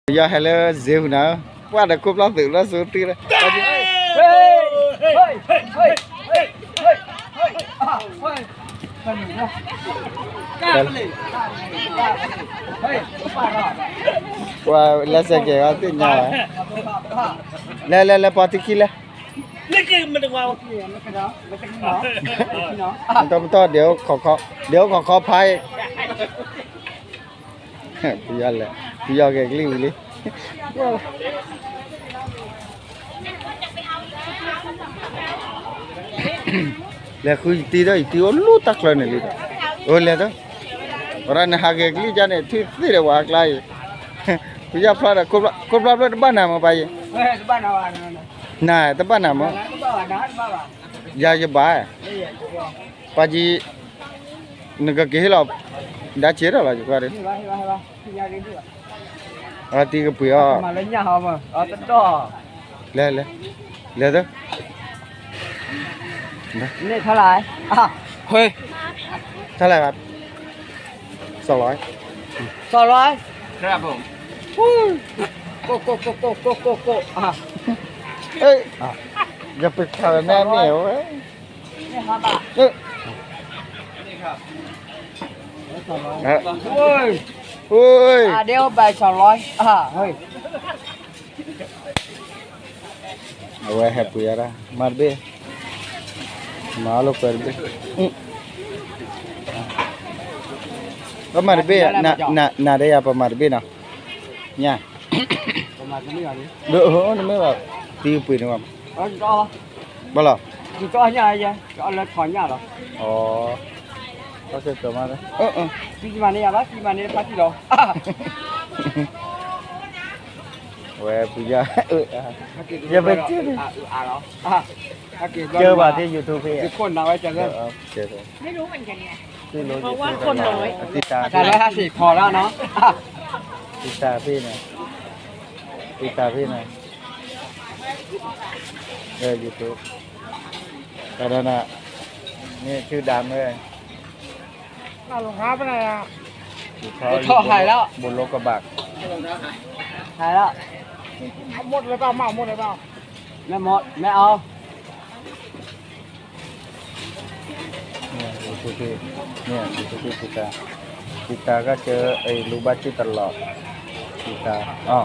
ယီၤဟဲလၢစ့ဟူနၤ, ပှၢ်ဒီးခိၣ်ဖျီၣ်သုးလီၤစိၤတံၢ်လၢ ပှၤလၢစဲကဲၤဝဲသ့ၣ်ညါဝဲ, လဲၤလဲၤလဲၤ ပှၤထံခံလဲၣ်, မတီၢ်မတီၢ် ဒဲးအိၣ်ခီခီဖးအံၤ, ပယီၤလဲၣ်, ပယီၤဂဲၤကလံၣ်ဝံၤလံ. လဲၤဃုယတံၤဒီး ယတံၤအိၣ်လူၤတၢ်ကျၢၤန့ၣ်လံဒီး, အိၣ်လဲၤဒီး, ဝဲဒၣ်နဟးဂဲၤကလံၣ်ကါန့ၣ် ထံၣ်သ့ၣ်ဒီးဝဲအကျါအံၤ, ပယီၤဖျီၣ်ဒီး ခိၣ်ဖျီၣ်ဖျီၣ်တဘၣ်နၤမ့ၢ်ပၢ်ယံၤ, နတဘၣ်နၤမ့ၢ်, ယၤယဘၣ်, ပၢ်ကံ နကက့ၤဟ့ၣ်လီၤ, ဒါဆံးထီၣ်လီၤ ယကွၢ်ဒီး, အတံၤကပှ့ၤအီၤ, လဲၤလဲၤ, လဲၤသၢ, န့ၣ်ထီၣ်လၢ, ဟဲ, ထီၣ်လၢ, စီၤလီၤ, စီၤလီၤ, ကိုကိုကိုကိုကိုကိုကို, ယပခါလၢနဲမ့ၢ်ဝဲ အဒဲအိၣ်ဘၣ်စီၤလီၤ, အဝဲဟဲပှ့ၤအီၤဒၣ် မၤတဘ့ၣ်, မၤအီၤလိာ်ကွဲတဘ့ၣ်, ပမၤတဘ့ၣ်, နၤဒီးယၤပမၤတဘ့ၣ်နီၤ, ညါ, နမ့ၢ်ဘၣ်, သံပှ့ၤန့ၣ်ဘၣ်, ဘၣ်လီၤ, လၢထီၣ်ညါလီၤ, အီ, မၤန့ၢ်ယၤဘၣ်, မၤန့ၢ်ဖးတံၢ်လီၤ, ဝဲပူၤယါ, ယပကၢၢ်, ကၢၢ်ဘၣ်သ့ၣ် YouTube ဖဲ, ခိၣ်နၢ်ဝဲကၢၢ်, သ့ၣ်လိၤ YouTube တၢ်လၢဟးစ့ၢ်ခီၣ်လီၤနီၤ, တံတၢ်ဖဲန့ၣ်, တံတၢ်ဖဲန့ၣ်, လၢ YouTube, တၢ်ဒၣ်နၤ, မ့ၢ်ထူဒါမ့ၢ် ထီၣ်ဟဲလီၤ, ဘိးလိကဘၣ်, ဟဲလီၤ, မ့ၢ်မ့ၢ်အီၤ, တံတၢ်, တံတၢ်ကစၢၢ် လူဘၣ်စ့ၢ်တလီၢ်, တံတၢ်,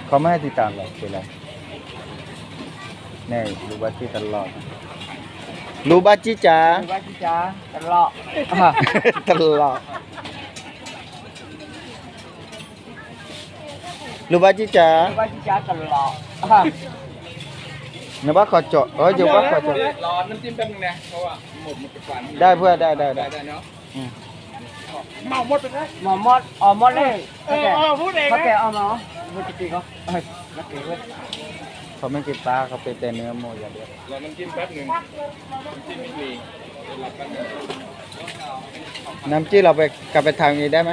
ခီမ့ၢ်တံတၢ်လီၢ်က့ၤလဲၣ်, န့ၣ် လူဘၣ်စ့ၢ်တလီၢ်, လူဘၣ်စ့ၢ်ကၢ်, တလီၢ်, လူဘၣ်စ့ၢ်ကၢ်, နဘၣ်ခီကၠီ, ယဘၣ်ခီကၠီ, ဒါဖုဒါဒါဒါ, မ့ၢ်မ့ၢ်အီၤမ့ၢ်လဲၣ်, ခီကဲအီၤမ့ၢ်, ခီမ့ၢ်က့ၤပာ် ခီပ့ၤတဲန့ၣ်မိၢ်ယၤဒၣ်, น้ำจิ้มเราไปกลับไปทำเองได้ไหม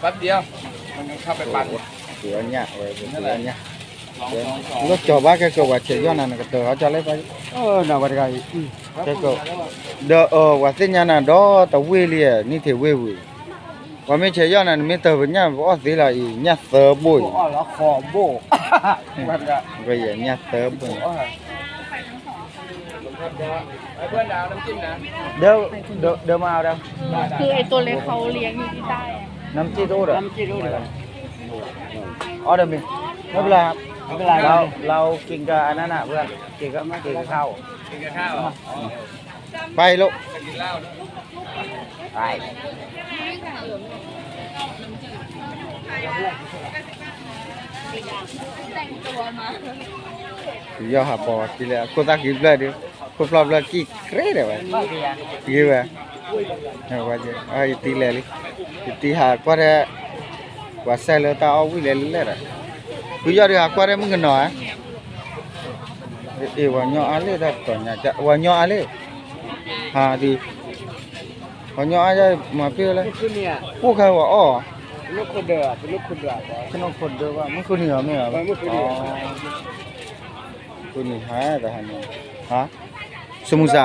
แป๊บเดียว มันเข้าไปปั่น ပှၤညၣ်ဝဲ ပှၤညၣ်, လီၤကၠီၤဘၣ်ကဲကၢၤ ပှၤဆဲးယီၣ်နၤ နကတၢၢ်အီၤကၠီၤလၢပှၤ, နဝဲတဂၤအံၤ, ကဲကၢၤ, ဒီးအၢ ပှၤသ့ၣ်ညါနၤဒီးတဝ့ၢ်လံ, နံၣ်ထံးဝ့ၢ်ဝံၤ, ပှၤမ့ၢ်ဆဲးယီၣ်နၤ နမ့ၢ်တၢၢ်ပညၣ် ပအီၣ်သ့လီၤအံၤ ညၣ်သၢဘိအံၤ, ညၣ်သၢဘိအံၤ, ဒီး, ဒီးမၤအီၤဒီး, น้ำจิ้มတအိၣ်ဒီး, အီၣ်ဒီးမ့ၢ်, မ့ၢ်ဘျါ, เรากินกับอันนั้นน่ะเพื่อน, กินกับข้าว, ไปลูก ယီၢ်ဟးပီၤဝဲခံလဲၣ် ခိၣ်သၣ်ခံဖျၢၣ်ဒီး, ခိၣ်ဖျီၣ်ဖျၢၣ်ကံၢ်ကြ့ဒၣ်ဝဲ, ဂ့ၤဝဲ, ယတံၤလဲၤလံ, ယတံၤဟးကွၢ်ထဲ, ပှၤစဲလၢတၢ်အီၣ်ဝံၣ်လဲၤလဲၣ်ဒီး, ဖုယီၢ်ဒီးဟးကွၢ်ထဲမုၣ်ကနီၤဧါ, အ့ၣ် ပှၤညီအါလံတၢ်တတီၤညါ, ပှၤညီအါလံ, ဟးဒုး, ပှၤညီအါယမၤပ့ၢ်ဝဲလဲၣ်, ပှိၢ်ခါပှၤအီၣ်, ခိၣ်နူာ်ခိၣ်ဒၢးဘၣ်, မုၢ်ဃုနံၤအီၤမ့ၢ်ဧါ, ဃုနံၤဟါတဟါန့ၣ်, ဟါ, စမူစါ,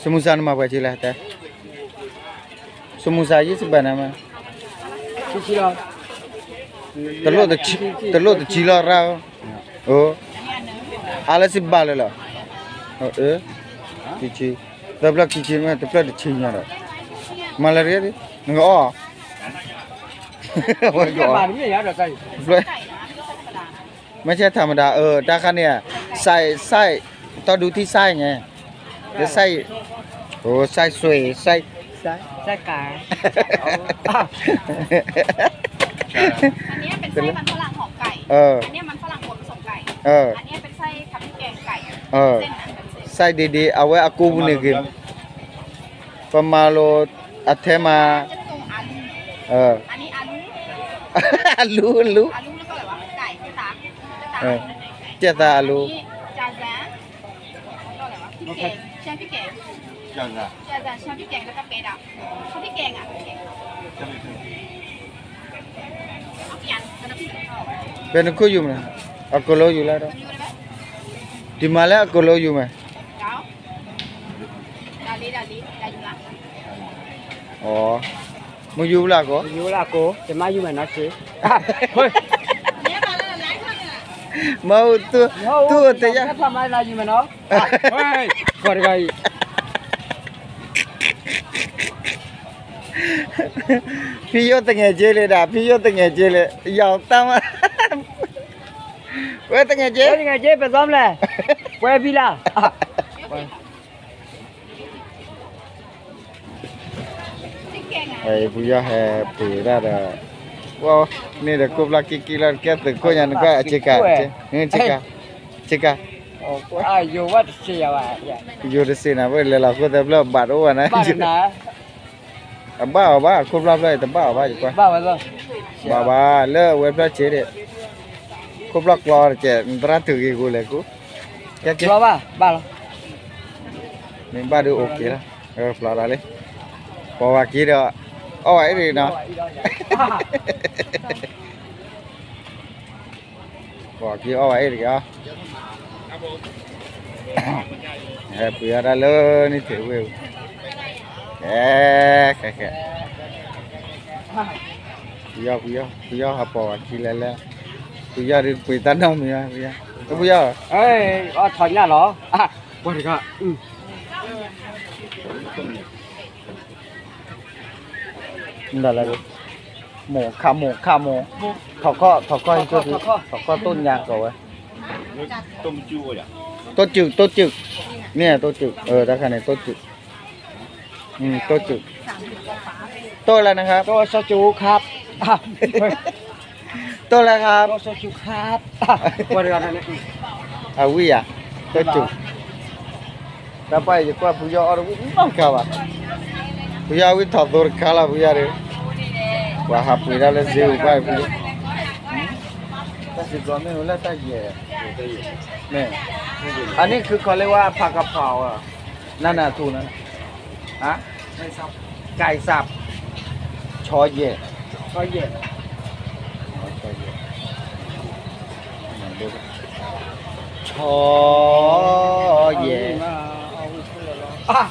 စမူစါနမၤပှဲၤဆံလဲၣ်တဲ, စမူစါယ့ၢ်စဘၢၣ်န့ၣ်မ့ၢ်, တလိၣ်တဆံလီၤရၣ်, အါလၢစံးဘၣ်လၢလီၤ, ခံဆံ, သၢဖျၢၣ်ခံဆံမ့ၢ်တဖျၢၣ်တဆံညါဒီး, မၤလၢတဂ့ၤ, နကအီၣ်, မ့ၢ်ဆဲးထးမတၤ, တၢ်ခါန့ၣ်, စဲး, စဲး, တီၢ်ဒူထံၣ်စဲးညါ, လၢစဲး, အိၣ်စဲးစွ့, စဲး, စဲးကၤ, စဲးဒ့ဒ့ အဝဲအကိးပူၤန့ၣ်ဂ့ၤ, ပမၤလိအထဲမၤ, အလူ, အလူ, ကဲသးအလူ ဖဲနခိၣ်ယူၤမး, အကလိယူၤလၢဒီး, ဒ်မၤလၢအကလိယူၤမး, မ့ၢ်ယူၤလၢအကိး, မ့ၢ်ယူၤလၢအကိး, တမၤယူၤမးနီၤဆ့, မ့ၢ်, တူၢ်တယၢ်, မၤယူၤမးနီၤ, ကီးတဂၤအံၤ ဖံယိၣ်တငဲးက့လံဒၣ်, ဖံယိၣ်တငဲးက့လံ, ယီၤတၢ်မး, ဝဲတငဲးက့, ဝဲတငဲးက့ ပသီမလဲၣ်, ပှဲၤဖံလၢ်, ဖုယီၢ်ဟဲပှ့ၤဒၣ်ဒီး, န့ၣ်ဒီးကိၣ်ဖျီၣ်က့က့လီၤ, ကဲသုးခိၣ်ညါနကွၢ်, ဆ့ကၤ, ဆ့ကၤ, ဆ့ကၤ, ယိၤတစ့နၤ, ပလဲၤလီၤခိၣ်သၢဖျၢၣ်ဘၣ်တအိၣ်ဘၣ်နၤ, အဘၣ်အီၤဘၣ်, ခိၣ်ဖျီၣ်ဖျၢၣ်အံၤတဘၣ်အီၤဘၣ်, ယကွၢ်, ဘၣ်ဘၣ်, လၢအဝဲဖျၢၣ်ဆ့ဒံး, ခိၣ်ဖျီၣ်ကျီတကဲး, နသရၣ်ထုးက့ၤကိးလဲၣ်ကိး, ကဲက့ၤ, ဘၣ်လီၤ, မ့ၢ်ဘၣ်ဒုးအိၣ်က့ၤလီၤ, ဖျီဒၣ်လံ, ပိာ်ဝဲက့ၤဒီး, အီၣ်ဝဲအ့ၣ်တဂ့ၤနီၤ ပှၤက့ၤအီၣ်ဝဲအ့ၣ်တဂ့ၤ, ဟဲပှ့ၤအီၣ်တၢ်လၢနံၣ်ထံးဝ့ၢ်, ဟဲ, ဟဲ, ဖုယီၢ်, ဖုယီၢ်, ဖုယီၢ်ဟးပိာ်ဝဲခံလဲၤလဲၤ, ဖုယီၢ်ဒုးပှ့ၤတၢ်နီတမံၤ, ဖုယီၢ်, အီၣ်ထီၣ်ညၣ်လီၤ, ပှၤတဂၤ, မ့ၢ်ဒၣ်လဲၣ်, မိၢ်ခါမိၢ်ခါမိၢ်, ထီၣ်ခီၣ်ထီၣ်ခီၣ်, ထီၣ်ခီၣ်တိၢ်ညါကီးဝဲ, တိၢ်စုၣ်, တိၢ်စုၣ်, န့ၣ်တိၢ်စုၣ်, တၢ်ခါန့ၣ်တိၢ်စုၣ်, တိၢ်စုၣ်, တိၢ်လၢနခါ, တိၢ်စီၤကၠူခါ, တိၢ်လၢခါ, တိၢ်စီၤကၠူခါ, အဝံၣ်ယၤ, တိၢ်စုၣ် တၢ်ပၢ်အံၤ ယကွၢ်ဖုယီၢ်အီၣ်တဝံၣ်နီတခါဘၣ်, ဖုယီၢ်ဝံၣ်ထီၣ်သိတခါလီၤ ဖုယီၢ်ဒီး, ပှၤဟးပှ့ၤတၢ်လၢစ့ပူၤဘၣ်ဖုယီၢ်, တၢ်စံးဘျီမ့ၢ်ဝဲလၢတၢ်ယဲၢ်, မ့ၢ်, အန့ၣ်ခုခီလၢဝဲအဖးကဖးအီၤ, နနၢ်ထူၣ်နၤ, ဟါ, ကၢ်စး, ဆီယဲၢ်, ဆီယဲၢ် ဆီယဲၢ်,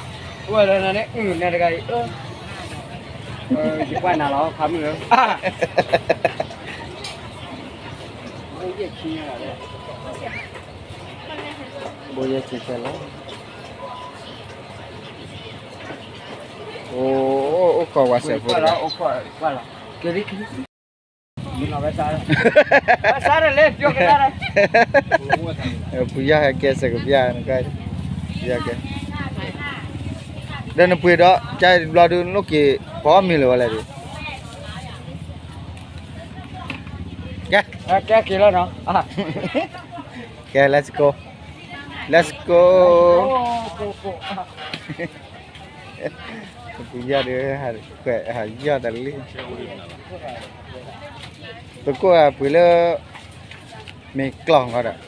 ဝဲလၢနန့ၣ် နတဂၤအံၤ, ယကွၢ်နၤလီၤ ခါမုၢ်ဧၢ, ဘိယဲၢ်ဆံဆဲလီၤ, အိၣ်, အိၣ်ခိးဝဲစဲးဖိတဂၤ, ဖုယီၢ်ဟဲကဲစဲးကပျၢ်နကဲ, ဖုယီၢ်ကဲ, ဒီးနပှ့ၤဒီး ကါတဘျီဒုး နလိၣ်က့ၤ ပှၤအီၣ်မ့ၤလၢၤဝဲလဲၣ်ဒုး, ကဲ, ကဲက့ၤလီၤနီၤ, ကဲ let's go, let's go, ဖုယီၢ်ဒီး ဟးယီၢ်တၢ်လံ, ပကိးပှ့ၤလၢ မ့ၢ်ကျီၢ်ဃီဒီး,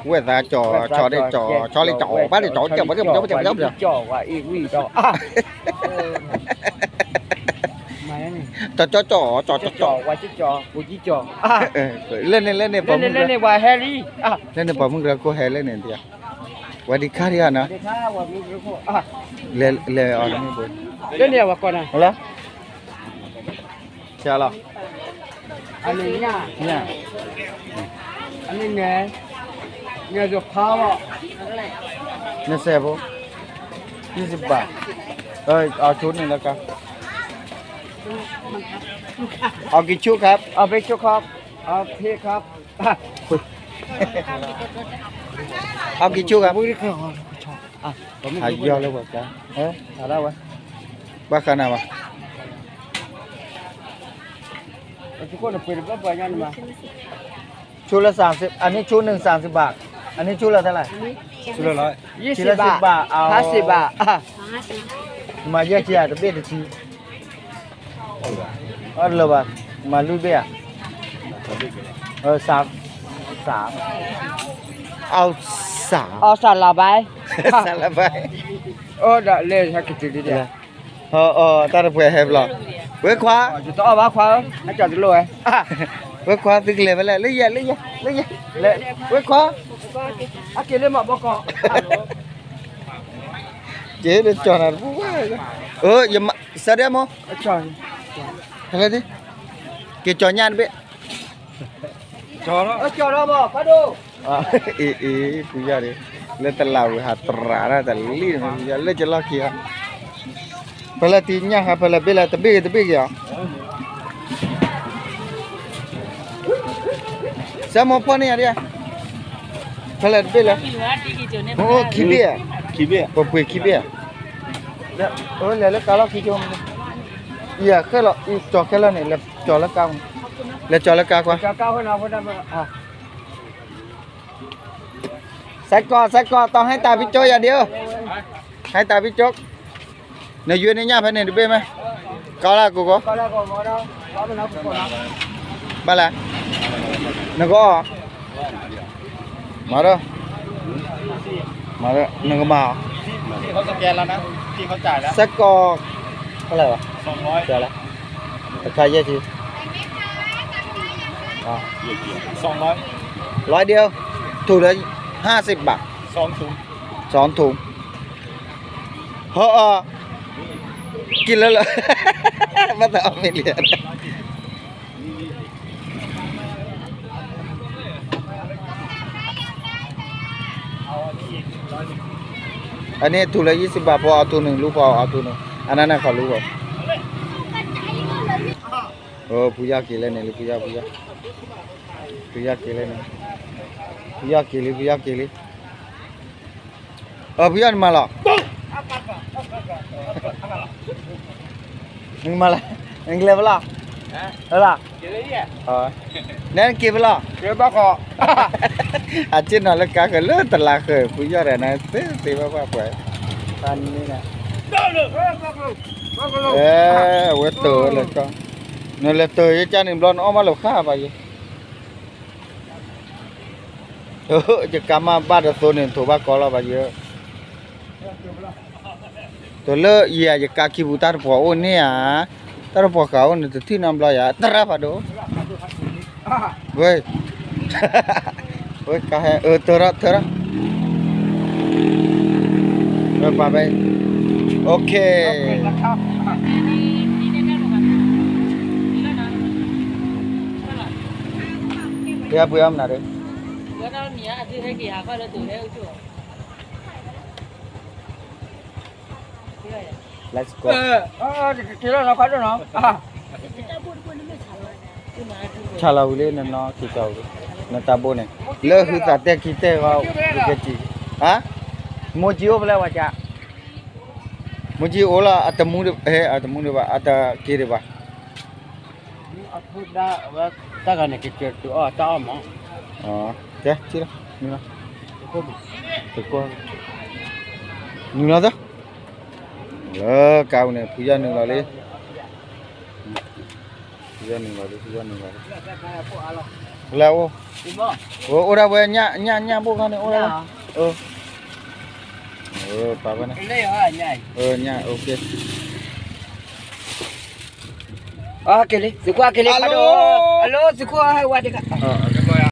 ဝဲသးကၠီၤ, ဆီဒ့ၣ်ကၠီၤ, ဆီလ့ၣ်ကၠီၤ, ဘၣ်လ့ၣ်ကၠီၤ, ကၠီၤ, ကၠီၤ, ကၠီၤ, ကၠီၤ, လၢန့ၣ် လၢန့ၣ်, လၢန့ၣ် ပှၤမုၢ်ကရၢခိၣ်ဟဲလၢန့ၣ်ဒံး, ဝဲဒ်ခါဒံးဧါနီၤ, လဲၤအီၤတမ့ၢ်ဘိ, လၢန့ၣ်အဝဲကီၢ်နၤ, ဟလၢ, ဆလီၤ, အန့ၣ်ညၣ်, ညၣ်, အန့ၣ်နဲ, ညၣ်စဖါဘၣ်, နစဲးဖိ, ယစဘၣ်, အဆိန့ၣ်လၢကါ, เอากี่ชุดครับ เอาเป็นชุดครับ เอาเพครับ เอากี่ชุดครับ ဟးယီၤလၢပှၤကါ, ဟးဒၣ်ဝဲ, ဘၣ်ဃးနၤဘၣ်, ชุดละสามสิบ อันนี้ชุดหนึ่งสามสิบบาท อันนี้ชุดละเท่าไหร่ ชุดละร้อย ยี่สิบบาท ห้าสิบบาท มาเยอะเชียร์ တဘ့ၣ်တဆံ အလၢဘၣ် မၤလွံၢ်ဘ့ၣ်ဧါ, စၢ် စၢ် အီၣ်စၢ် အီၣ်စၢ်လၢဘၣ် စၢ်လၢဘၣ် အိၣ်ဒီးလဲၤဟဲကတုၤဒ်လဲၣ် တၢ်တပှဲၤဟဲဘျီ, ဝဲခွါ, တအီၣ်ဘၣ်ခွါဧၢ, အကၠီတလိၣ်ဝဲ, ဝဲခွါသုကလဲၤဖဲလဲၣ် လၢယဲ လၢယဲ လၢယဲ, လဲၤ, ဝဲခွါ, အက့ၤလၢမၤဘီကီး, က့ၤလၢကၠီနၤတပူၤဘၣ်, ယမၤစၢ်ဒဲမ့ၢ်, ဖဲလဲၣ်, က့ၤကၠီညၣ်တဘ့ၣ်, ကၠီလီၤ, ကၠီလီၤမ့ၢ်, အ့ အ့ ဖုယီၢ်န့ၣ် လၢတလးဝံၤဟးတရးဒၣ်တလံၣ်န့ၣ် ဖုယီၢ်လၢကလီၢ်ခံဂၤ, ဖဲလဲၣ်တံၢ်ညၣ်ဟးဖဲလဲၣ်ဘ့ၣ်လဲၣ်တဘ့ၣ်ဂ့ၤတဘ့ၣ်ဂ့ၤအီၤ, စဲမိၢ်ဖီၣ်န့ၢ်ယၤဒ်, ဖဲလဲၣ်တဘ့ၣ်လဲၣ်, အိၣ်ခံဘ့ၣ်, ပပှ့ၤခံဘ့ၣ်, လဲၤလၢကါလီၢ်ခံကၠိ, ယၤဃဲလီၤ ကၠီၤဃဲလီၤန့ၣ် လဲၤကၠီၤလၢကါ, လဲၤကၠီၤလၢကါကွၢ် စဲးကီးစဲးကီး တီၢ်ဟဲတၢ်ဖံကၠိယၤဒံးဧၢ, ဟဲတၢ်ဖံကၠိ, နယွၤန့ၢ်ညၣ်ဖဲန့ၣ်တဘ့ၣ်မ့ၢ်, ကီလၢကိးကိး, ဘၣ်လဲၣ်, နကအီၣ်, မၤဒီး, မၤဒီး နကမၤအီၤ, စဲးကီး, ဖဲလဲၣ်ဘၣ်, တခါယဲၢ်ဆံ ร้อยเดียว ถูกละห้าสิบบาท สองถุง ဟီၣ်အီၤ က့ၤလၢလၢ ဘၣ်သးအီၣ်မ့ၢ်လံ အန့ၣ် အထူၣ်လၢ ယံၢ်စံးဘၣ် ဖိအီၤထူၣ်န့ၣ် လူၤဖိအီၤထူၣ်န့ၣ် အနၢ်နၢ်ခီလူၤဖိ, ဖုယီၢ်က့ၤလၢန့ၣ်လံ ဖုယီၢ် ဖုယီၢ်, ဖုယီၢ်က့ၤလၢန့ၣ်, ဖုယီၢ်က့ၤလံ ဖုယီၢ်က့ၤလံ. ဖုယီၢ်နမၤလီၤ, နမၤလီၤ, နကလဲၤဖဲလဲၣ်, လၢ, နဲနက့ၤဖဲလဲၣ်, အဆ့ၣ်နီၤလၢကါဃၢၤလၢတလးဃၢၤ ဖုယီၢ်ဒီးနသ့သ့ဘၣ်ဘၣ်ပှဲၤ, တၢ်န့ၣ်, အဝဲတၢၤဝဲလၢကီၢ်, နလဲၤတၢၤယကါန့ၣ်ဘျီနအီၣ်မးလၢဃၣ်ဘၣ်ယဲ ယကါမးဘၣ်တသိးန့ၣ် ထိးဘၣ်ကီလီၤဘၣ်ယဲ, တလၢယၤ ယကါခံပူၤ တၢ်တပှီၤအိၣ်န့ၣ်ဧါ, တၢ်တပှီၤဃာ်အိၣ်န့ၣ် တထံၣ်နီတဘျီယၤ တရၣ်ဖးဒိၣ်, ဝဲ, ဝဲကါဟဲ အၢ တၢၤထီၣ် တၢၤထီၣ်, ဝဲပာ်ဖဲ, OK. ပှ့ၤအီၣ်မနုၤဒီး Let's go. ဆါလီၤဝံၤလံ နနီၢ်က့ၤကီၤဝံၤလံ နတၢ်ဘိန့ၣ် လၢဟုသးတဲခံတဲဂီၤ ကကဲကံ, မိၢ်ကံအိၣ်ဖဲလဲၣ်ဝဲကါ, မိၢ်ကံအိၣ်လီၤ အတမူ, အတမူဒံးဘၣ် အတက့ၤဒံးဘၣ်. တၢ်ဂၤန့ၣ် ကစၢၢ်တုၤအီၣ်တၢ်အီၣ်မး, ကဲ, နုာ်လီၤ, နုာ်လီၤသၢ, လၢကါပူၤန့ၣ် ဖုယီၢ်နုာ်လီၤလံ, ဖုယီၢ်နုာ်လီၤလံ ဖုယီၢ်နုာ်လီၤလံ, လၢအိၣ်, အိၣ်ဒၣ်ဝဲ ညၣ် ညၣ် ညၣ်ဘိၣ်ခါန့ၣ် အိၣ်ဒၣ်ဝဲ, ပာ်ဖဲန့ၣ်, ညၣ် OK. က့ၤလံ သုးခိၣ်က့ၤလံ hello hello သုးခိၣ်ဟဲဝဲတခါ,